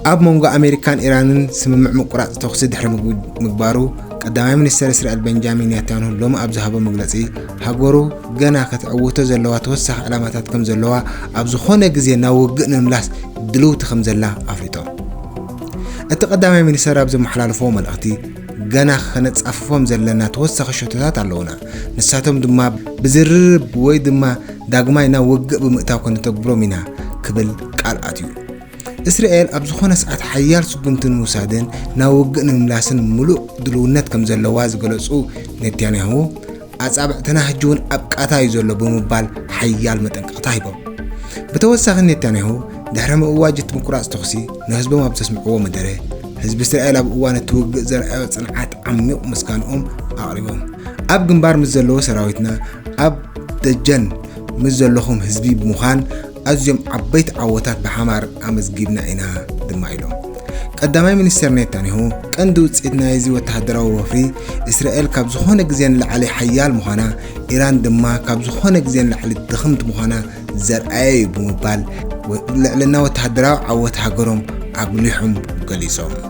ኣብ መንጎ ኣሜሪካን ኢራንን ስምምዕ ምቁራጽ ተኹሲ ድሕሪ ምግባሩ፣ ቀዳማይ ሚኒስተር እስራኤል ቤንጃሚን ኔታንያሁ ሎሚ ኣብ ዝሃቦ መግለጺ፣ ሃገሩ ገና ክትዕውቶ ዘለዋ ተወሳኺ ዕላማታት ከም ዘለዋ፣ ኣብ ዝኾነ ግዜ ናብ ውግእ ንምምላስ ድልውቲ ከም ዘላ ኣፍሊጦም። እቲ ቀዳማይ ሚኒስተር ኣብ ዘመሓላለፍዎ መልእኽቲ፣ ገና ከነጻፍፎም ዘለና ተወሳኺ ሸቶታት ኣለዉና፣ ንሳቶም ድማ ብዝርርብ ወይ ድማ ዳግማይ ናብ ውግእ ብምእታው ከነተግብሮም ኢና ክብል ቃል ኣትዩ። እስራኤል ኣብ ዝኾነ ሰዓት ሓያል ስጉምቲ ንምውሳድን ናብ ውግእ ንምምላስን ምሉእ ድልውነት ከም ዘለዋ ዝገለጹ ኔታንያሁ፣ ኣጻብዕትና ሕጂ እውን ኣብ ቃታ እዩ ዘሎ ብምባል ሓያል መጠንቀቕታ ሂቦም። ብተወሳኺ ኔታንያሁ ድሕሪ ምእዋጅ እቲ ምቁራጽ ተኹሲ ንህዝቦም ኣብ ዘስምዕዎ መደረ፣ ህዝቢ እስራኤል ኣብ እዋን እቲ ውግእ ዘርኣዮ ጽንዓት ዓሚቕ ምስጋንኦም ኣቕሪቦም። ኣብ ግንባር ምስ ዘለዎ ሰራዊትና ኣብ ደጀን ምስ ዘለኹም ህዝቢ ብምዃን ኣዝዮም ዓበይቲ ዓወታት ብሓማር ኣመዝጊብና ኢና ድማ ኢሎም። ቀዳማይ ሚኒስተር ኔታንያሁ ቀንዲ ውጽኢት ናይዚ ወተሃደራዊ ወፍሪ እስራኤል ካብ ዝኾነ ግዜ ንላዕሊ ሓያል ምዃና፣ ኢራን ድማ ካብ ዝኾነ ግዜ ንላዕሊ ድኽምቲ ምዃና ዘርኣየ እዩ ብምባል ልዕልና ወተሃደራዊ ዓወት ሃገሮም ኣጉሊሖም ገሊጾም።